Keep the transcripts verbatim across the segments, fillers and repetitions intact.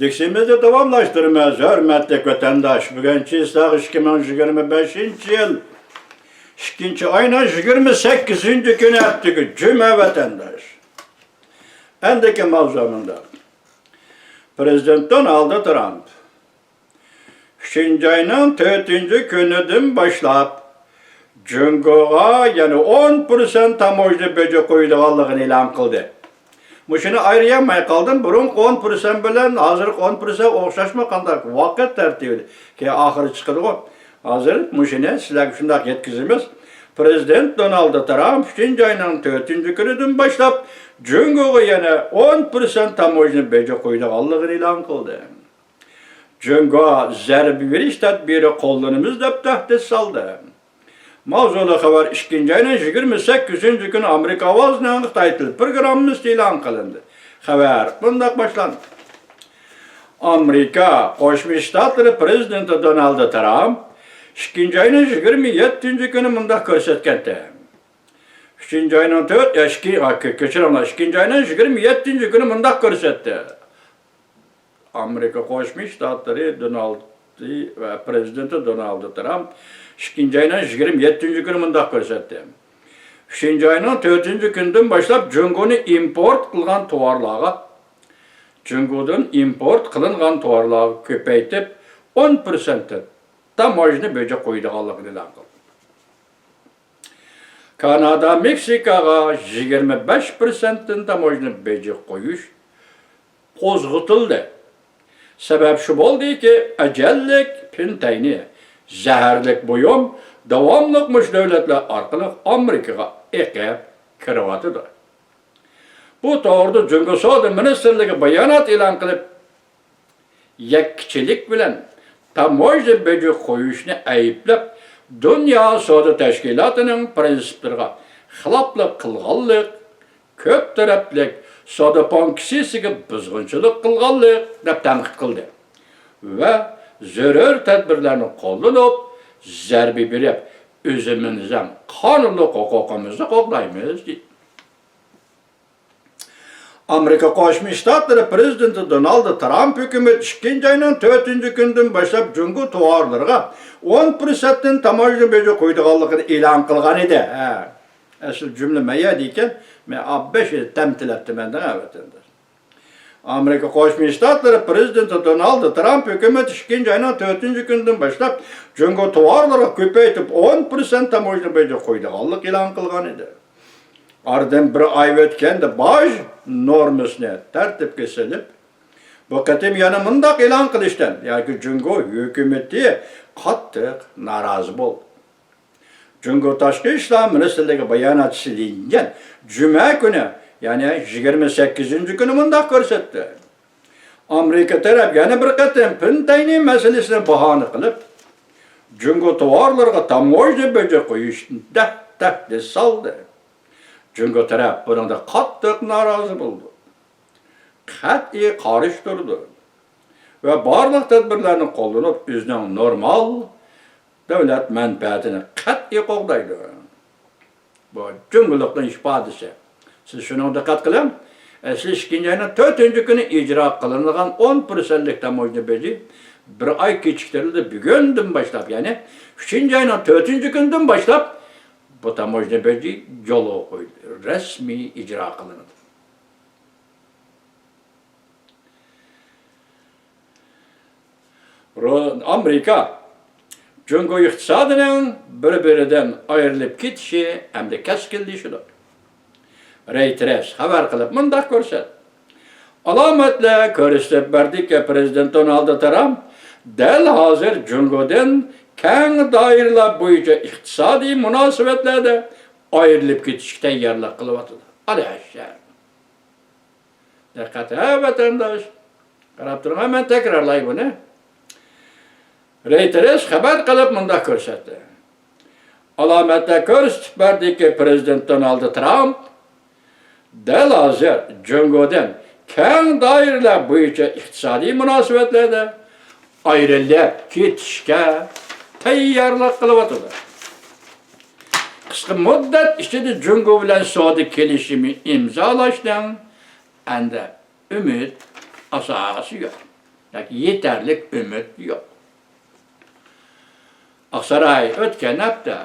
لېكسىيىمىزنى داۋاملاشتۇرىمىز، ھۆرمەتلىك ۋەتەنداش. بۈگۈن چىسلاغ ئىككى مىڭ يىگىرمە بەشىنچى يىل ئىككىنچى ئاينىڭ يىگىرمە سەككىزىنچى كۈنى، ئەتىگى جۈمە، ۋەتەنداش. ئەندىكى ماۋزۇ مۇنداق. پرېزىدېنت دونالد ترامپ ئۈچىنچى ئاينىڭ تۆتىنچى كۈنىدىن باشلاپ، جۇڭگوغا يەنە ئون پىرسەنت تاموژنا بېجى قويىدىغانلىقىنى ئېلان قىلدى. مۇشۇنى ئايرىيالماي قالدىم. بۇرۇنقى ئون پىرسەنت بىلەن ھازىرقى ئون پىرسەنت ئوخشاشمۇ قانداق؟ ۋاقىت تەرتىپىدە. كېيىن ئاخىرى چىقىدىغۇ. ھازىر مۇشۇنى سىلەرگە شۇنداق يەتكۈزىمىز. پرېزىدېنت دونالد ترامپ ئۈچىنچى ئاينىڭ تۆتىنچى كۈنىدىن باشلاپ، جۇڭگوغا يەنە ئون پىرسەنت تاموژنا بېجى قويىدىغانلىقىنى ئېلان قىلدى. جۇڭگو زەربە بېرىش تەدبىرى قوللىنىمىز دەپ تەھدىت سالدى. ماۋزۇلۇق خەۋەر ئىككىنچى ئاينىڭ يىگىرمە سەككىزىنچى كۈنى ئامېرىكا ئاۋازىنىڭ خىتاي تىل پروگراممىسىدا ئېلان قىلىندى. خەۋەر مۇنداق باشلاندى. ئامېرىكا قوشما شتاتلىرى پرېزىدېنتى دونالد ترامپ ئىككىنچى ئاينىڭ يىگىرمە يەتتىنچى كۈنى مۇنداق كۆرسەتكەنتى. ئۈچىنچى ئاينىڭ تۆت، يا، ئىككى، ئا، كە-، كەچۈرۈڭلار، ئىككىنچى ئاينىڭ يىگىرمە يەتتىنچى كۈنى مۇنداق كۆرسەتتى. ئامېرىكا قوشما شتاتلىرى دونالد ۋە پرېزىدېنتى دونالد ترامپ ئىككىنچى ئاينىڭ يىگىرمە يەتتىنچى كۈنى مۇنداق كۆرسەتتى. ئۈچىنچى ئاينىڭ تۆتىنچى كۈنىدىن باشلاپ جۇڭگونى ئىمپورت قىلغان تاۋارلارغا، جۇڭگودىن ئىمپورت قىلىنغان تاۋارلارغا كۆپەيتىپ ئون پىرسەنت تاموژنا بېجى قويىدىغانلىقىنى ئېلان قىلدى. كانادا مېكسىكاغا يىگىرمە بەش پىرسەنتتىن تاموژنا بېجى قويۇش قوزغىتىلدى. سەۋەب شۇ بولدىكى، ئەجەللىك پىنتەينى زەھەرلىك بۇيۇم داۋاملىق مۇشۇ دۆلەتلەر ئارقىلىق ئامېرىكىغا ئېقىپ كىرىۋاتىدۇ. بۇ توغرىدا جۇڭگو سودا مىنىستىرلىكى بايانات ئېلان قىلىپ، يەككىچىلىك بىلەن تاموژنا بېجى قويۇشنى ئەيىبلەپ، دۇنيا سودا تەشكىلاتىنىڭ پىرىنسىپلىرىغا خىلاپلىق قىلغانلىق، كۆپ تەرەپلىك سودا پونكىتسىسىگە بۇزغۇنچىلىق قىلغانلىق دەپ تەنقىد قىلدى ۋە زۆرۈر تەدبىرلەرنى قوللىنىپ، زەربە بېرىپ، ئۆزىمىزنىڭ قانۇنلۇق ھوقۇقىمىزنى قوغدايمىز، دېدى. ئامېرىكا قوشما شتاتلىرى پرېزىدېنتى دونالد ترامپ ھۆكۈمەت ئىككىنچى ئاينىڭ تۆتىنچى كۈنىدىن باشلاپ جۇڭگو تاۋارلىرىغا ئون پىرسەنتتىن تاموژنا بېجى قويىدىغانلىقىنى ئېلان قىلغان ئىدى. ھە، ئەسلى جۈملە مەيەردە ئىكەن، مەن ئاببەش تەمتىلەپتىمەن دەڭ ۋەتەنداش. ئامېرىكا قوشما شتاتلىرى پرېزىدېنتى دونالد ترامپ ھۆكۈمەت ئىككىنچى ئاينىڭ تۆتىنچى كۈنىدىن باشلاپ جۇڭگو تاۋارلىرىغا كۆپەيتىپ ئون پىرسەنت تاموژنا بېجى قويىدىغانلىق ئېلان قىلغان ئىدى. ئارىدىن بىر ئاي ئۆتكەندە باج نورمىسىنى تەرتىپكە سېلىپ، بۇ قېتىم يەنە مۇنداق ئېلان قىلىشتىن ياكى جۇڭگو ھۆكۈمىتى قاتتىق نارازى بولدى. جۇڭگو تاشقى ئىشلار مىنىستىرلىكى باياناتچىسى لىن جىن جۈمە كۈنى، يەنى يىگىرمە سەككىزىنچى كۈنى مۇنداق كۆرسەتتى. ئامېرىكا تەرەپ يەنە بىر قېتىم پىنتەينى مەسىلىسىنى باھانە قىلىپ، جۇڭگو تاۋارلىرىغا تاموژنا بېجى قويۇشنى تەھدىت سالدى. جۇڭگو تەرەپ بۇنىڭدىن قاتتىق نارازى بولدى. قەتئىي قارشى تۇرىدۇ ۋە بارلىق تەدبىرلەرنى قوللىنىپ، ئۆزىنىڭ نورمال دۆلەت مەنپەئەتىنى قەتئىي قوغدايدۇ. بۇ جۇڭگولۇقنىڭ ئىپادىسى. سىز شۇنىڭغا دىققەت قىلىڭ. ئەسلى ئىككىنچى ئاينىڭ تۆتىنچى كۈنى ئىجرا قىلىنغان ئون پىرسەنتلىك تاموژنا بېجى بىر ئاي كېچىكتۈرۈلدى. بۈگۈندىن باشلاپ، يەنى ئۈچىنچى ئاينىڭ تۆتىنچى كۈنىدىن باشلاپ بۇ تاموژنا بېجى يولغا قويۇلدى، رەسمىي ئىجرا قىلىنىدۇ. رو-، ئامېرىكا جۇڭگو ئىقتىسادىنىڭ بىر-بىرىدىن ئايرىلىپ كېتىشى ئەمدى كەسكىنلىشىدۇ. رېيتېرس خەۋەر قىلىپ مۇنداق كۆرسەتتى. ئالامەتلەر كۆرسىتىپ بەردىكى، پرېزىدېنت دونالد ترامپ دەل ھازىر جۇڭگودىن كەڭ دائىرىلەر بويىچە ئىقتىسادىي مۇناسىۋەتلەردە ئايرىلىپ كېتىشكە تەييارلىق قىلىۋاتىدۇ. ئالىھەششەر. دىققەت ھە ۋەتەنداش! قاراپ تۇرۇڭ، مەن تەكرارلاي بۇنى. رېيتېرس خەۋەر قىلىپ مۇنداق كۆرسەتتى. ئالامەتلەر كۆرسىتىپ بەردىكى، پرېزىدېنت دونالد ترامپ دەل ھازىر جۇڭگودىن كەڭ دائىرىلەر بويىچە ئىقتىسادىي مۇناسىۋەتلەردە ئايرىلىپ كېتىشكە تەييارلىق قىلىۋاتىدۇ. قىسقا مۇددەت ئىچىدە جۇڭگو بىلەن سودا كېلىشىمى ئىمزالاشنىڭ ئەندى ئۈمىد ئاساسى يوق. يېتەرلىك ئۈمىد يوق. ئاقساراي ئۆتكەن ھەپتە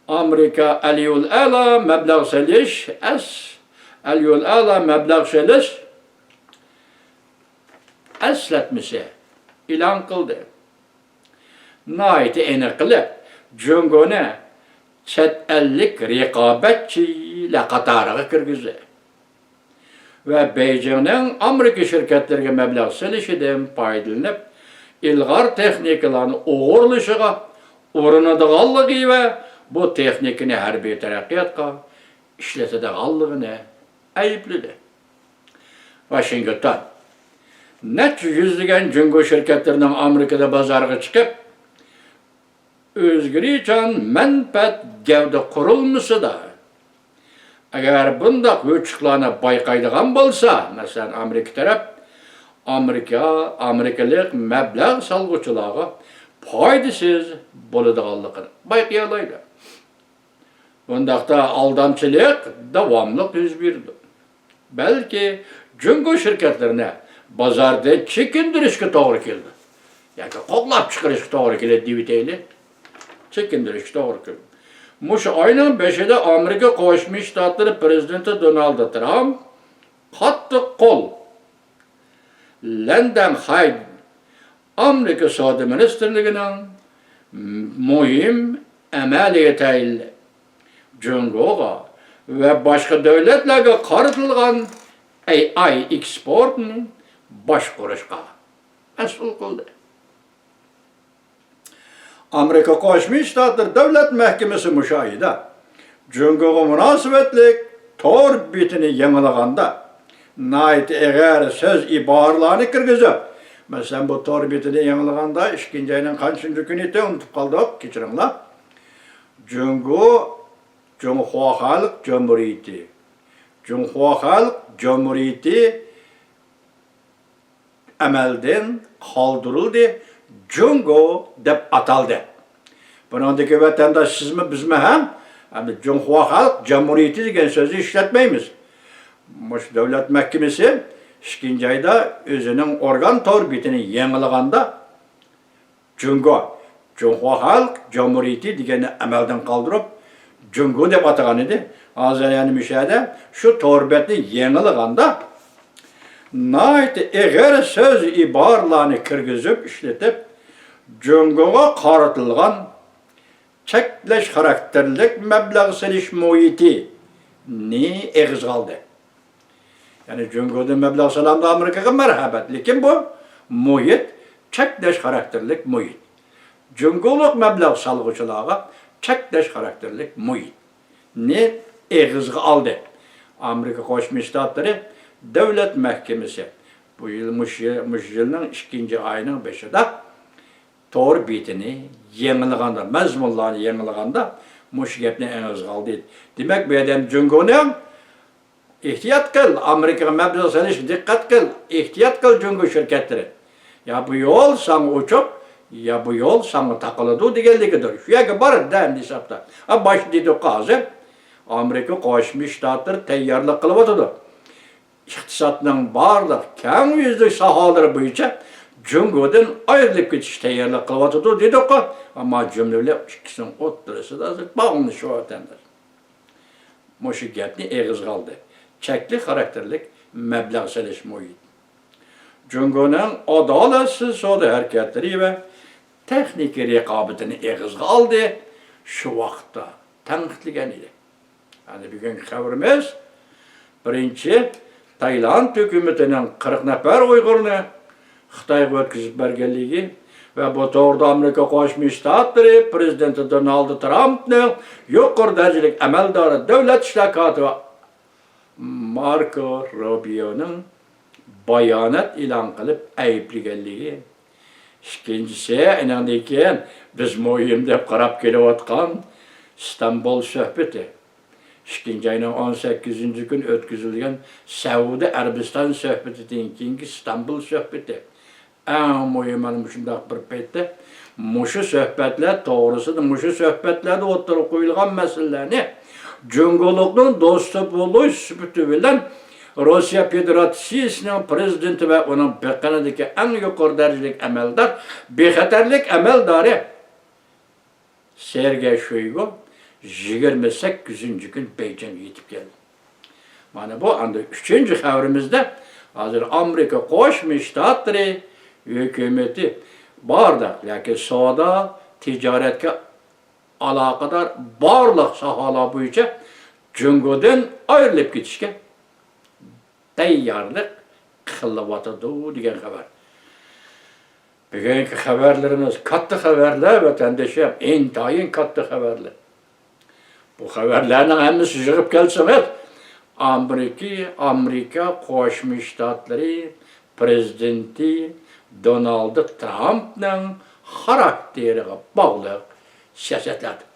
ئامېرىكا ئەليۇل ئەلا مەبلەغ سېلىش ئەس-، ئەليۇل ئەلا مەبلەغ سېلىش ئەسلەتمىسى ئېلان قىلدى. ناھايىتى ئېنىق قىلىپ، جۇڭگونى چەت ئەللىك رىقابەتچىلەر قاتارىغا كىرگۈزدى ۋە بېيجىڭنىڭ ئامېرىكا شىركەتلىرىگە مەبلەغ سېلىشىدىن پايدىلىنىپ، ئىلغار تېخنىكىلارنى ئوغرىلىشىغا ئۇرۇنىدىغانلىقى ۋە بۇ تېخنىكىنى ھەربىي تەرەققىياتقا ئىشلىتىدىغانلىقىنى ئەيىبلىدى. ۋاشىنگتون. نەچچە يۈزلىگەن جۇڭگو شىركەتلىرىنىڭ ئامېرىكىدا بازارغا چىقىپ، ئۆزگىرىچان مەنپەئەت گەۋدە قۇرۇلمىسىدا، ئەگەر بۇنداق يوچۇقلارنى بايقايدىغان بولسا، مەسىلەن، ئامېرىكا تەرەپ، ئامېرىكا، ئامېرىكىلىق مەبلەغ سالغۇچىلارغا پايدىسىز بولىدىغانلىقىنى بايقىيالايدۇ. بۇنداقتا ئالدامچىلىق داۋاملىق يۈز بېرىدۇ. بەلكى جۇڭگو شىركەتلىرىنى بازاردىن چېكىندۈرۈشكە توغرا كېلىدۇ. ياكى قوغلاپ چىقىرىشقا توغرا كېلىدۇ دېيىۋېتەيلى. چېكىندۈرۈشكە توغرا كېلىدۇ. مۇشۇ ئاينىڭ بېشىدا ئامېرىكا قوشما شتاتلىرى پىرېزىدېنتى دونالد ترامپ قاتتىق قول لەن دەنخاي ئامېرىكا سودا مىنىستىرلىكىنىڭ مۇھىم ئەمەلىي تەيىنلىرى جۇڭگوغا ۋە باشقا دۆلەتلەرگە قارىتىلغان ئەي ئاي ئېكسپورتىنى باشقۇرۇشقا مەسئۇل قىلدى. ئامېرىكا قوشما شتاتلىرى دۆلەت مەھكىمىسى مۇشۇ ئايدا جۇڭگوغا مۇناسىۋەتلىك تور بېتىنى يېڭىلىغاندا، ناھايىتى ئېغىر سۆز ئىبارىلەرنى كىرگۈزۈپ، مەسىلەن، بۇ تور بېتىنى يېڭىلىغاندا، ئىككىنچى ئاينىڭ قانچىنچى كۈنى ئىدى، ئۇنتۇپ قالدۇق، كېچىرىڭلار. جۇڭگو، جۇڭخۇا خەلق جۇمھۇرىيىتى، جۇڭخۇا خەلق جۇمھۇرىيىتى ئەمەلدىن قالدۇرۇلدى، جۇڭگو دەپ ئاتالدى. بۇنىڭدىكى ۋەتەنداش سىزمۇ، بىزمۇ ھەم، ھەم جۇڭخۇا خەلق جۇمھۇرىيىتى دېگەن سۆزنى ئىشلەتمەيمىز. مۇشۇ دۆلەت مەھكىمىسى ئىككىنچى ئايدا ئۆزىنىڭ ئورگان تور بېتىنى يېڭىلىغاندا، جۇڭگو، جۇڭخۇا خەلق جۇمھۇرىيىتى دېگەننى ئەمەلدىن قالدۇرۇپ، جۇڭگو دەپ ئاتىغان ئىدى. ھازىر يەنە مۇشۇ يەردە شۇ تور بەتنى يېڭىلىغاندا، ناھايىتى ئېغىر سۆز ئىبارىلەرنى كىرگۈزۈپ ئىشلىتىپ، جۇڭگوغا قارىتىلغان چەكلەش خاراكتېرلىك مەبلەغ سېلىش مۇھىتىنى ئېغىزغا ئالدى. يەنى جۇڭگودىن مەبلەغ سالامدا ئامېرىكىغا مەرھەمەت، لېكىن بۇ مۇھىت چەكلەش خاراكتېرلىك مۇھىت. جۇڭگولۇق مەبلەغ سالغۇچىلارغا چەكلەش خاراكتېرلىك مۇھىتنى ئېغىزغا ئالدى. ئامېرىكا قوشما شتاتلىرى دۆلەت مەھكىمىسى بۇ يىل مۇشۇ، مۇشۇ يىلنىڭ ئىككىنچى ئايىنىڭ بېشىدا تور بېتىنى يېڭىلىغاندا، مەزمۇنلارنى يېڭىلىغاندا مۇشۇ گەپنى ئېغىزغا ئالدى. دېمەك، بۇ يەردە جۇڭگونىڭ ئېھتىيات قىل، ئامېرىكىغا مەبلەغ سېلىشقا دىققەت قىل، ئېھتىيات قىل جۇڭگو شىركەتلىرى. يا بۇ يول ساڭا ئوچۇق، يا بۇ يول ساڭا تاقىلىدۇ دېگەنلىكىدۇر. شۇ يەرگە بار دە ئەمدى ھېسابتا. ھە، باشتا دېدۇققۇ ھازىر. ئامېرىكا قوشما شتاتلىرى تەييارلىق قىلىۋاتىدۇ. ئىقتىسادنىڭ بارلىق كەڭ يۈزلۈك ساھەلىرى بويىچە جۇڭگودىن ئايرىلىپ كېتىشكە تەييارلىق قىلىۋاتىدۇ دېدۇققۇ. ئەمما جۈملە بىلەن ئىككىسىنىڭ ئوتتۇرىسىدا ھازىر باغلىنىش بار، ۋەتەنداش. مۇشۇ گەپنى ئېغىزغا ئالدى. چەكلىك خاراكتېرلىك مەبلەغ سېلىش مۇھىتى. جۇڭگونىڭ ئادالەتسىز سودا ھەرىكەتلىرى ۋە تېخنىكا رىقابىتىنى ئېغىزغا ئالدى. شۇ ۋاقىتتا تەنقىدلىگەن ئىدى. يەنى بۈگۈنكى خەۋىرىمىز، بىرىنچى، تايلاند ھۆكۈمىتىنىڭ قىرىق نەپەر ئۇيغۇرنى خىتايغا ئۆتكۈزۈپ بەرگەنلىكى ۋە بۇ توغرىدا ئامېرىكا قوشما شتاتلىرى پىرېزىدېنتى دونالد ترامپنىڭ يۇقىرى دەرىجىلىك ئەمەلدارى، دۆلەت ئىشلار كاتىپى ماركو روبىيونىڭ بايانات ئېلان قىلىپ ئەيىبلىگەنلىكى. ئىككىنچىسى، ئېنىڭدىن كېيىن بىز مۇھىم دەپ قاراپ كېلىۋاتقان ئىستانبۇل سۆھبىتى. ئىككىنچى ئاينىڭ ئون سەككىزىنچى كۈنى ئۆتكۈزۈلگەن سەئۇدى ئەرەبىستان سۆھبىتىدىن كېيىنكى ئىستانبۇل سۆھبىتى. ئەڭ مۇھىم، مانا مۇشۇنداق بىر پەيتتە مۇشۇ سۆھبەتلەر توغرىسىدا، مۇشۇ سۆھبەتلەردە ئوتتۇرىغا قويۇلغان مەسىلىلەرنى جۇڭگولۇقنىڭ دوستى بولۇش سۈپىتى بىلەن روسىيە فېدېراتسىيىسىنىڭ پىرېزىدېنتى ۋە ئۇنىڭ بېقىنىدىكى ئەڭ يۇقىرى دەرىجىلىك ئەمەلدار، بىخەتەرلىك ئەمەلدارى سېرگېي شويگۇ يىگىرمە سەككىزىنچى كۈن بېيجىڭغا يېتىپ كەلدى. مانا بۇ ئەمدى ئۈچىنچى خەۋىرىمىزدە، ھازىر ئامېرىكا قوشما شتاتلىرى ھۆكۈمىتى بارلىق ياكى سودا، تىجارەتكە ئالاقىدار بارلىق ساھەلەر بويىچە جۇڭگودىن ئايرىلىپ كېتىشكە تەييارلىق قىلىۋاتىدۇ دېگەن خەۋەر. بۈگۈنكى خەۋەرلىرىمىز كاتتا خەۋەرلەر، ۋەتەندىشىم، ئىنتايىن كاتتا خەۋەرلەر. بۇ خەۋەرلەرنىڭ ھەممىسى يىغىپ كەلسىڭىز، ئامېرىكا، ئامېرىكا قوشما شتاتلىرى پىرېزىدېنتى دونالد ترامپنىڭ خاراكتېرىغا باغلىق سىياسەتلەردۇر.